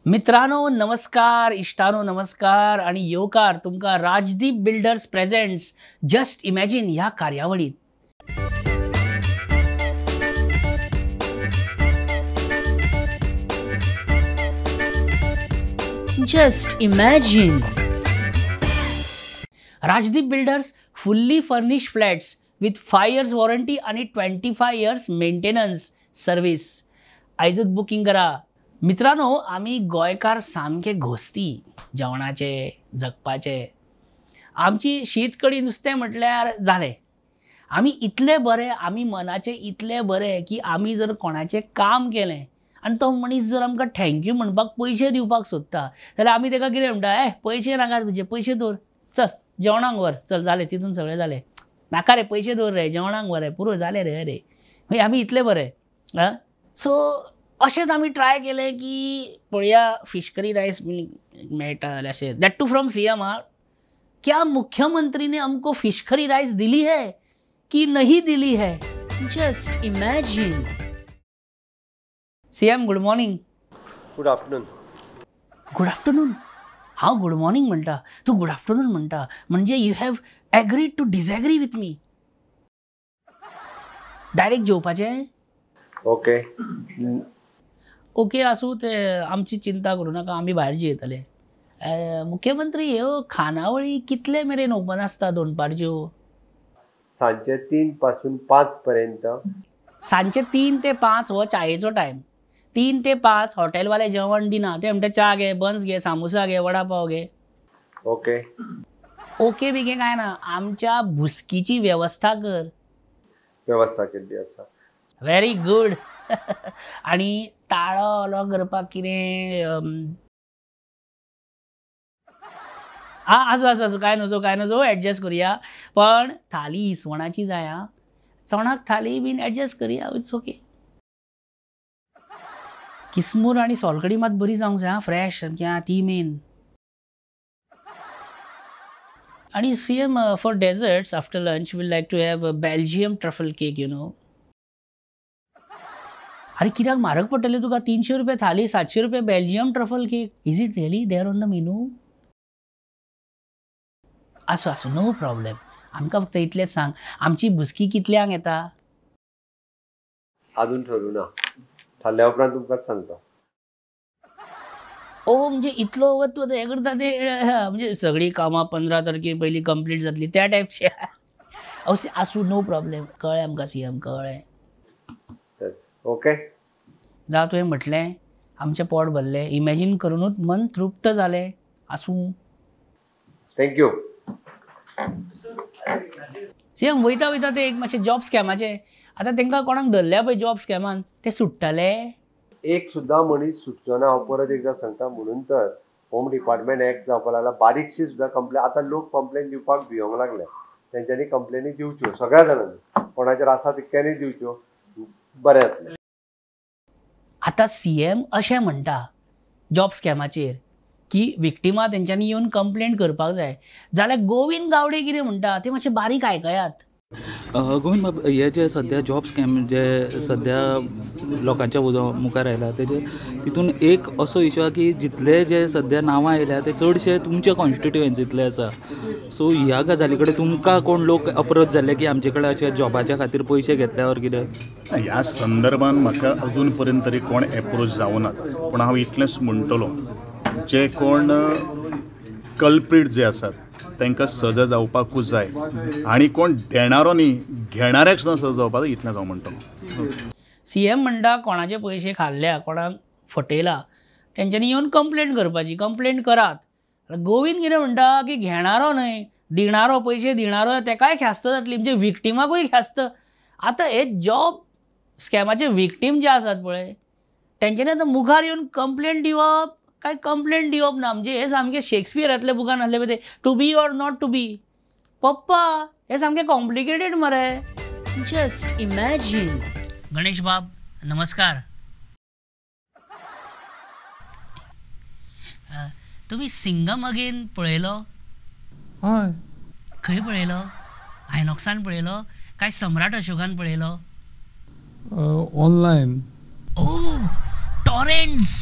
मित्रांनो नमस्कार, इश्टानो नमस्कार आणि येवकार तुमकां Rajdeep builders presents just imagine ह्या कार्यावळीत. Just imagine. Rajdeep builders fully furnished flats with 5 years warranty आणि 25 इयर्स मेंटेनन्स सर्व्हिस. आयजूच बुकिंग करा. मित्रांनो, आमी गोंयकार सामके घोस्ती जेवणाचे, जगपाचे. आमची शीत कडी नुस्तें म्हटल्यार जालें. आमी इतले बरे, आमी मनाचे इतले बरे की आमी जर कोणाचें काम केलें आनी तो मनीस जर आमकां thank you म्हणपाक पयशे दिवपाक सोदता जाल्यार आमी ताका कितें म्हणटा, ए पयशे नाका तुजे, पयशे दवर, चल जेवणाक व्हर, चल जालें तितून सगळें जालें, नाका रे पयशे दवर रे, जेवणाक व्हर रे, पुरो जालें रे रे. मागीर आमी इतले बरे. आं, सो अशेंच आमी ट्राय केलें की पळया फिश करी रायस मेळटा जाल्यार अशें, that too from CM. आं, क्या मुख्यमंत्री ने हमको फिश करी रायस दिली है कि नहीं दिली है? Just imagine. CM, good morning. Good afternoon. Good afternoon. हांव गुड मॉर्निंग म्हणटा, तूं गुड आफ्टरनून म्हणटा, म्हणजे you have agreed to disagree with me. Direct जेवपाचें? Okay okay आसूं, ते आमची चिंता करूं नाका, आमी भायर जेयतले. मुख्यमंत्री, ह्यो खानावळी कितले मेरेन ओपन आसता दनपारच्यो? सांजचे 3 पासून 5 पर्यंत. सांजचे 3 ते 5 हो चायेचो टायम. 3 ते 5 हॉटेलवाले जेवण दिना, ते म्हणटा च्या घे, बन्स घे, सामोसा घे, वडापाव घे. ओके ओके बिके काय ना, आमच्या भुसकीची वेवस्था कर. वेवस्था केल्ली आसा. Very good. आनी ताळो ओलो करपाक कितें? आं, आसूं आसूं आसूं, काय नजो काय नजो, एडजस्ट करुया. पण थाली इसवणाची जाय. आं, चणाक थाली बीन एडजस्ट करुया, it's okay. किसमूर आनी सोलकडी मात बरी जावंक जाय, फ्रेश सामकी, आं, ती मेन. आनी CM, for desserts after lunch we'll like to have a Belgium truffle cake, you know. अरे कित्याक म्हारग पडटलें तुका? 300 रुपया थाली, 700 रुपया Belgium truffle cake. Is it really there on the menu? आसूं आसूं, नो प्रॉब्लेम. आमकां फक्त इतलेंच सांग, आमची भुसकी कितल्यांक येता? अजून ठरू ना, ठरल्या उपरांत तुमकांच सांगता. ओ, म्हणजे इतलो वगत तूं आतां हें करता ते, म्हणजे सगळीं कामां 15 तारखे पयलीं कंप्लीट जातली त्या टायपचे. आसूं, नो प्रॉब्लेम. कळ्ळें आमकां सीएम, कळ्ळें. ओके, जावं, तुवें म्हटलें आमचें पोट भरलें, इमॅजीन करुनूच मन तृप्त जालें. आसूं, thank you. CM, वयता वयता ते एक मातशें जॉब स्कॅमाचें, आतां तांकां कोणाक धरल्या पळय जॉब स्कॅमान, ते सुट्टले? एक सुद्दां मनीस सुटचो ना, हांव परत एकदां सांगता. म्हणून तर होम डिपार्टमेंट एक्ट जावपाक लागला. बारीकशी सुद्दां कंप्लेन, आतां लोक कंप्लेन दिवपाक भियोंक लागले. तेंच्यांनी कंप्लेनी दिवच्यो, सगळ्या जाणांनी, कोणाचेर आसा तितक्यांनी दिवच्यो, बरें जातलें. आतां सीएम अशें म्हणटा जॉब स्कॅमाचेर की विक्टिमा तेंच्यांनी येवन कंप्लेन करपाक जाय, जाल्यार गोविंद गावडे कितें म्हणटा तें मातशें बारीक आयकयात. गोविंद बाब, हे जे सद्या जॉब स्कॅम जे सद्या लोकांच्या मुखार आयला तेजे तितून एक असो इशू आहा की जितले जे सद्या नांवां आयल्या ते चडशे तुमच्या कॉन्स्टिट्युएन्सींतले आसा. सो ह्या गजाली कडेन तुमकां कोण लोक अप्रोच जाल्ले की आमचे कडेन अशे जॉबाच्या खातीर पयशे घेतले ओर कितें? ह्या संदर्भान म्हाका अजून पर्यंत तरी कोण एप्रोच जावनात, पूण हांव इतलेंच म्हणटलो, जे कोण कल्प्रीट जे आसात तांकां सजा जावपाकूच जाय, आनी कोण देणारो न्ही घेणाऱ्याक सुद्दां सजा जावपाक जाय, इतलेंच हांव म्हणटलो. सीएम म्हणटा कोणाचे पयशे खाल्ल्या, कोणाक फटयला, तेंच्यांनी येवन कंप्लेन करपाची, कंप्लेन करात. गोविंद कितें म्हणटा की घेणारो न्हय, दिणारो, पयशे दिणारो तेकाय ख्यास्त जातली, म्हणजे विक्टिमाकूय ख्यास्त. आतां हे जॉब स्कॅमाचे विक्टीम जे आसात पळय तेंच्यांनी आतां मुखार येवन कंप्लेन दिवप काय कंप्लेन दिवप ना, म्हणजे हे सामकें शेक्सपियरांतल्या बुकान आसलें पळय ते, to be or not to be. पप्पा, हे सामकें कॉम्प्लिकेटेड मरे. Just imagine. Ganesh बाब नमस्कार. तुमी सिंगम अगेन पळयलो? हय. खंय पळयलो? आयनॉक्सान पळयलो काय सम्राट अशोकान पळयलो? ऑनलायन. ओ, टॉरेंट्स.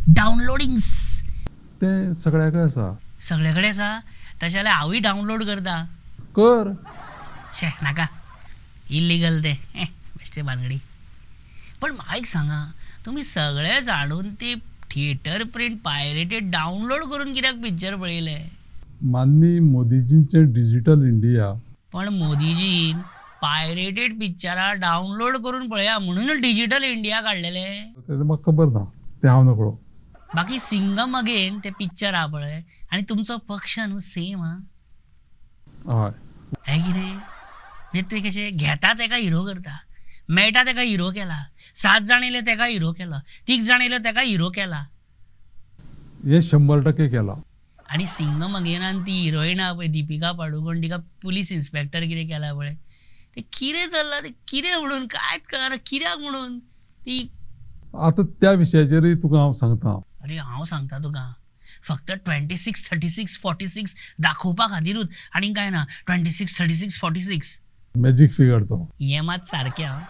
डावनलोडिंग्स तें सगळ्या कडेन आसा. सगळे कडेन आसा. तशें जाल्यार हांवूय डावनलोड करता. कर. शे नाका, इलिगल तें. बेश्टे बानगडी. पण म्हाका एक सांगा, तुमी सगळेच हाडून ते थिएटर प्रिंट पायरेटेड डावनलोड करून कित्याक पिक्चर पळयलें? माननीय मोदीजींचें डिजिटल इंडिया. पण मोदीजीन पायरेटेड पिक्चरां डावनलोड करून पळया म्हणून डिजिटल इंडिया काडलेलें. तें म्हाका खबर ना, तें हांव नकळो. बाकी सिंगम अगेन तें पिक्चर आहा पळय, आनी तुमचो पक्ष न्हू सेम आहा. हय. हें कितें म्हणजे ते कशें घेता तेका हिरो करता, मेळटा तेका हिरो केला, 7 जाण येयले तेका हिरो केला, 3 जाण येयले तेका हिरो केला. हें 100% केला. आनी सिंगम अगेनान ती हिरोइन आहा पळय दीपिका पाडुकोण, तिका पुलीस इन्स्पेक्टर कितें केला पळय, ते कितें चल्लां तें कितें म्हणून कांयच कळना कित्याक म्हणून ती. आतां त्या विशयाचेरूय तुका हांव सांगता. अरे हांव सांगता तुका, फक्त 26 36 46 दाखोवपा खातीरूच आनी कांय ना. 26 36 46 मॅजीक फिगर तो. हें मात सारकें आं,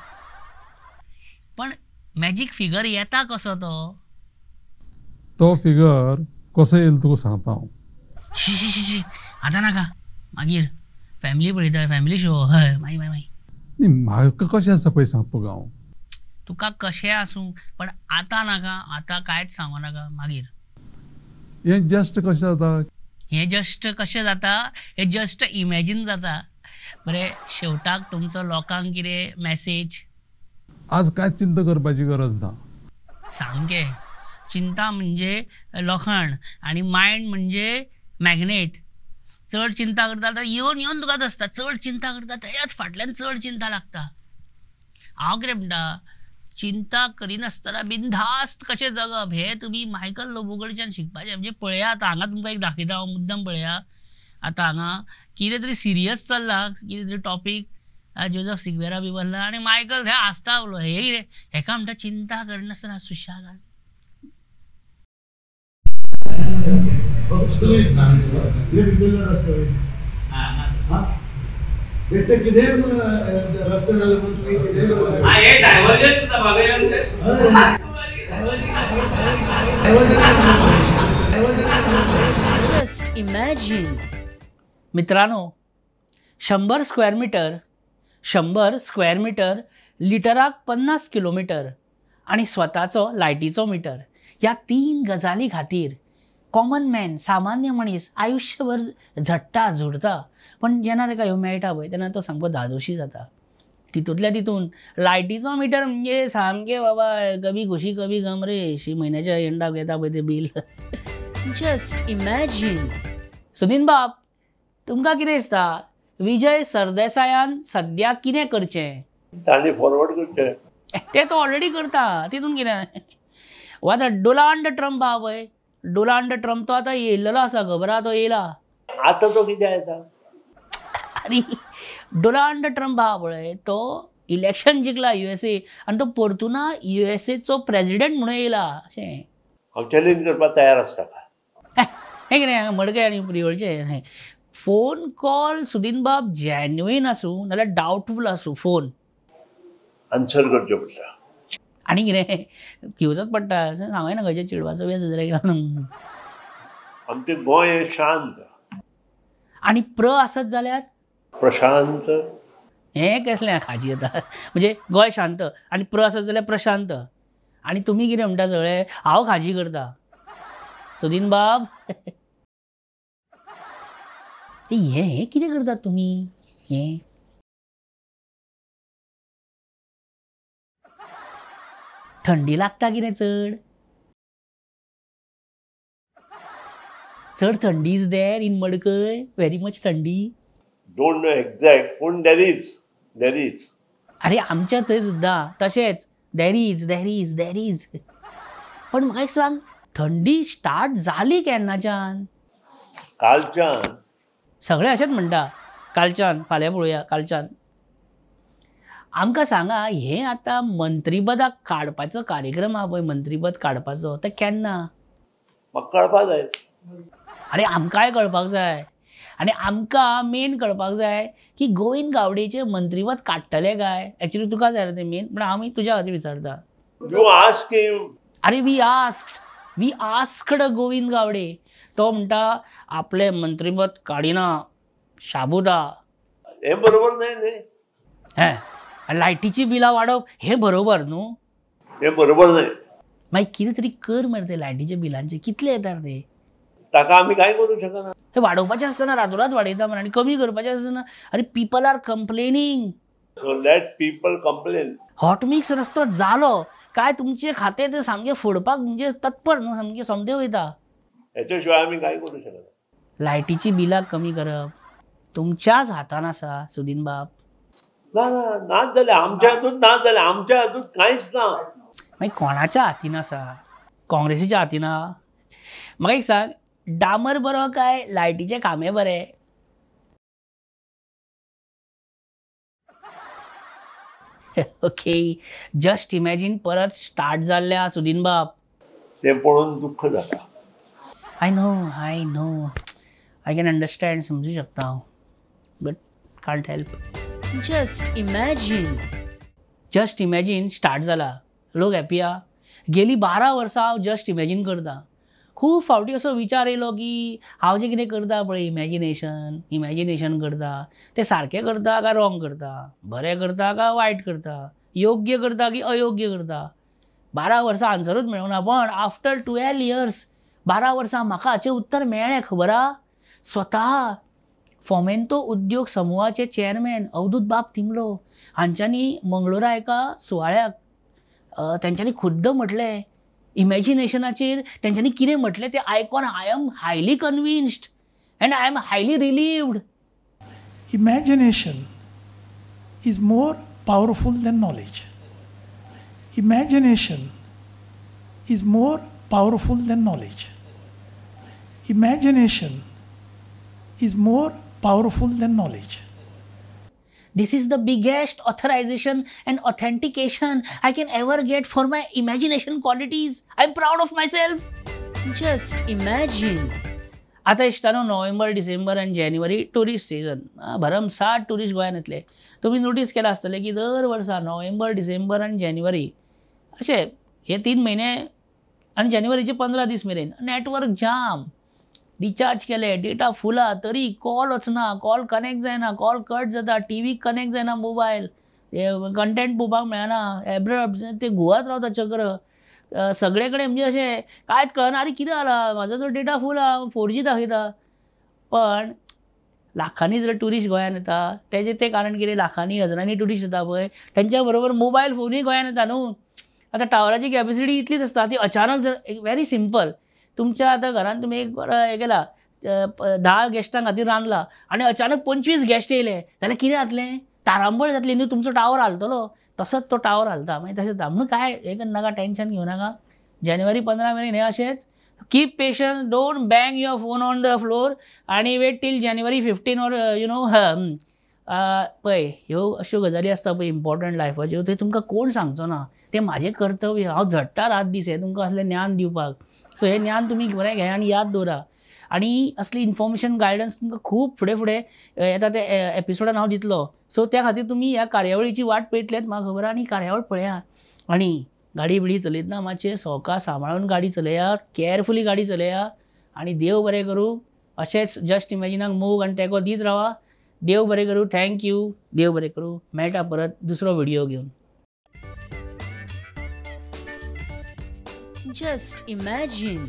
पण मॅजीक फिगर येता कसो तो? तो फिगर कसो येयलो तुका सांगता हांव. शी शी शी शी, आतां नाका, मागीर फॅमिली पळयता, फॅमिली शो. हय मागीर मागीर मागीर. न्ही म्हाका कशें आसा पळय सांगता तुका हांव. तुका कशें आसूं, पण आतां नाका, आतां कांयच सांगू नाका, मागीर. हें जस्ट कशें जाता? हें जस्ट कशें जाता? हें जस्ट इमॅजीन जाता. बरें, शेवटाक तुमचो लोकांक कितें मॅसेज? आज कांयच चिंता करपाची गरज ना. सामकें. चिंता म्हणजे लोखण आनी मायंड म्हणजे मॅग्नेट. चड चिंता करता जाल्यार येवन येवन तुका दसता, चड चिंता करता तेच्याच फाटल्यान चड चिंता लागता. हांव कितें म्हणटा, चिंता करिनासतना बिनधास्त कशें जगप हें तुमी मायकल लोबो कडच्यान शिकपाचें. म्हणजे पळया आतां हांगा तुमकां एक दाखयता हांव, मुद्दम पळया आतां हांगा कितें तरी सिरियस चल्लां, कितें तरी टॉपीक, जोजफ सिक्वेरा बी बसला आनी मायकल हे आसता उलो. हे कितें हेका म्हणटा चिंता करिनासतना सुशेगाद. Just imagine. मित्रांनो, 100 स्क्वेअर मीटर, 100 स्क्वेअर मीटर लिटराक 50 किलोमीटर आनी स्वताचो लायटीचो मिटर, ह्या 3 गजाली खातीर कॉमन मॅन, सामान्य मनीस आयुश्यभर झडटा झुडटा. पण जेन्ना ताका ह्यो मेळटा पळय तेन्ना तो सामको धादोशी जाता. तितूंतल्या तितून लायटीचो मिटर म्हणजे सामकें बाबा कभी खुशी कभी गम रे, शी म्हयन्याच्या एंडाक येता पळय तें बील. Just imagine. Sudin बाब, तुमकां कितें दिसता विजय सरदेसायान सद्या कितें करचें? तांणी फॉरवर्ड करचें. तें तो ऑलरेडी करता, तितून कितें. वा आतां डोनाल्ड ट्रम्प आहा पळय, डोनाल्ड ट्रम्प तो आतां येयल्लो आसा, खबर आहा, तो येयला आतां. तो कितें येता? आनी डोनाल्ड ट्रम्प आहा पळय, तो इलेक्शन जिखला USA आनी तो परतून USAचो प्रेजिडेंट म्हणून येयला. अशें हांव चॅलेंज करपाक तयार आसता. हें कितें मडकय आनी प्रियोळचें. फोन कॉल सुदीन बाब जेन्युइन आसूं नाल्यार डावटफूल आसूं, फोन आन्सर करचो पडटा. आनी कितें घेवचोच पडटा, अशें सांगूं ना खंयच्या चेडवाचो बी आसा जाल्यार. आमचें गोंय हें शांत आनी प्र आसत जाल्यार प्रशांत. हें कसलें खाजी येता म्हणजे गोंय शांत आनी प्र आसत जाल्यार प्रशांत. आनी तुमी कितें म्हणटा सगळें हांव खाजी करता. सुदीन बाब हें कितें करतात तुमी? हें थंडी लागता कितें चड? चड थंडी is there in Madkai? Very much थंडी? Don't know exact, पूण there is, there is. अरे आमच्या थंय सुद्दां तशेंच there is, there is, there is. पण म्हाका एक सांग, थंडी स्टार्ट जाली केन्नाच्यान? कालच्यान. सगळे अशेंच म्हणटा, कालच्यान, फाल्यां पळोवया, कालच्यान. आमकां सांगा, हें आतां मंत्रीपदाक काडपाचो कार्यक्रम आहा पळय, मंत्रीपद काडपाचो, तें केन्ना? म्हाका कळपाक जाय. अरे आमकांय कळपाक जाय. आनी आमकां मेन कळपाक जाय की गोविंद गावडेचें मंत्रीपद काडटले काय? एक्चुअली तुका जाय तें मेन, पूण आमी तुज्या खातीर विचारता. You ask him. अरे we asked. We asked Govind Gawade, तो म्हणटा आपले मंत्रीपद काडिना शाबुदा. हे बरोबर न्हय न्ही. हें लायटीची बिलां वाडोवप हें बरोबर न्हू? हें बरोबर न्हय. मागीर कितें तरी कर मरे ते लायटीच्या बिलांचे, कितले येतात ते? ताका आमी कांय करूंक शकना. हे वाडोवपाचें आसतना रातोरात वाडयता मरे आनी कमी करपाचें आसतना अरे people are complaining. So let people complain. Hot mix रस्तो जालो काय तुमचे खातें ते सामकें फोडपाक म्हणजे तत्पर न्हू, सामकें सोमतें वयता. हेच्या शिवाय आमी कांय करूंक शकना. लायटीची बिलां कमी करप तुमच्याच हातान आसा सुदीन बाब. ना ना नाच जालें आमच्या हातूंत, नाच जालें आमच्या हातूंत, कांयच ना. मागीर कोणाच्या हातीन आसा? काँग्रेसीच्या हातीन आसा? म्हाका एक सांग, डामर बरो काय लायटीचे खांबे बरे? ओके, जस्ट इमॅजीन परत स्टार्ट जाल्लें आसा सुदीन बाब. तें पळोवन दुख्ख जाता. I know, I know, I can understand, समजू शकता हांव, but can't help. Just imagine. Just imagine start जाला, लोक हॅपी आहा. गेली 12 वर्सां हांव जस्ट इमॅजीन करता. खूब फावटी असो विचार येयलो की हांव जें कितें करता पळय इमॅजिनेशन इमॅजिनेशन करता तें सारकें करता काय रॉंग करता, बरें करता काय वायट करता, योग्य करता की अयोग्य करता. 12 वर्सां आन्सरूच मेळूंक ना, पण आफ्टर 12 इयर्स 12 वर्सां म्हाका हाचें उत्तर मेळ्ळें. खबर आहा, स्वता फोमेंतो उद्योग समुहाचे चेअरमॅन अवधूत बाब तिंबलो हांच्यांनी मंगळुरा एका सुवाळ्याक तेंच्यांनी खुद्द म्हटलें इमॅजिनेशनाचेर तेंच्यांनी कितें म्हटलें तें आयकोन I am highly convinced and I am highly relieved. Imagination is more powerful than knowledge. Imagination is more powerful than knowledge. Imagination is more powerful than knowledge. This is the biggest authorization and authentication I can ever get for my imagination qualities. I'm proud of myself. Just imagine. आता इश्टानो, नोव्हेंबर, डिसेंबर आनी जानेवारी tourist season, भरमसाठ tourist गोंयांत येतले. तुमी notice केलां आसतलें की दर वर्सा नोव्हेंबर, डिसेंबर आनी जानेवारी अशे हे 3 म्हयने आनी जानेवारीचे 15 दीस मेरेन नॅटवर्क जाम. रिचार्ज केले, डेटा फुला, तरी कॉल वचना, कॉल कनेक्ट जायना, कॉल कट जाता, टीव्ही कनेक्ट जायना, मोबायल कंटेंट पळोवपाक मेळना, एब्रप्ट ते घुंवत रावता चक्र सगळे कडेन. म्हणजे अशें कांयच कळना, आरे कितें जालां, म्हाजो तो डेटा फूल आहा, 4G दाखयता. पण लाखांनी जर ट्युरिस्ट गोंयांत येता तेजें तें कारण कितें, लाखांनी हजारांनी ट्युरिस्ट येता पळय, तेंच्या बरोबर मोबायल फोनूय गोंयांत येता न्हू. आतां टावराची कॅपेसिटी इतलीच आसता, ती अचानक जर व्हेरी सिंपल, तुमच्या आतां घरान तुमी एक हें केला, 10 गेस्टां खातीर रांदला आनी अचानक 25 गेस्ट येयले जाल्यार कितें जातलें, तारांबळ जातली न्हू, तुमचो टावर हालतलो. तसोच तो टावर हालता. मागीर तशें जाता. म्हणून कांय हें करनाका, टेंशन घेवं नाका. जानेवारी 15 मेरेन हें अशेंच. Keep patience, don't bang your phone on the floor आनी wait till January 15 or you know. पळय ह्यो अश्यो गजाली आसता पळय इम्पॉर्टंट लायफाच्यो, त्यो तुमकां कोण सांगचो ना. तें म्हाजें कर्तव्य, हांव झडटा रात दीस हें तुमकां असलें ज्ञान दिवपाक. सो हें ज्ञान तुमी बरें घेया आनी याद दवरा. आनी असली इन्फॉर्मेशन गायडन्स तुमकां खूब फुडें फुडें येता ते एपिसोडान हांव दितलो. सो त्या खातीर तुमी ह्या कार्यावळीची वाट पळयतलेच म्हाका खबर. आनी कार्यावळ पळया आनी गाडी बिडी चलयतना मातशें सवका सांबाळून गाडी चलया, कॅरफुली गाडी चलया. आनी देव बरें करूं. अशेंच जस्ट इमॅजिनाक मोग आनी तेंको दीत रावा. देव बरें करूं. Thank you. देव बरें करूं. मेळटा परत दुसरो व्हिडियो घेवन. Just imagine.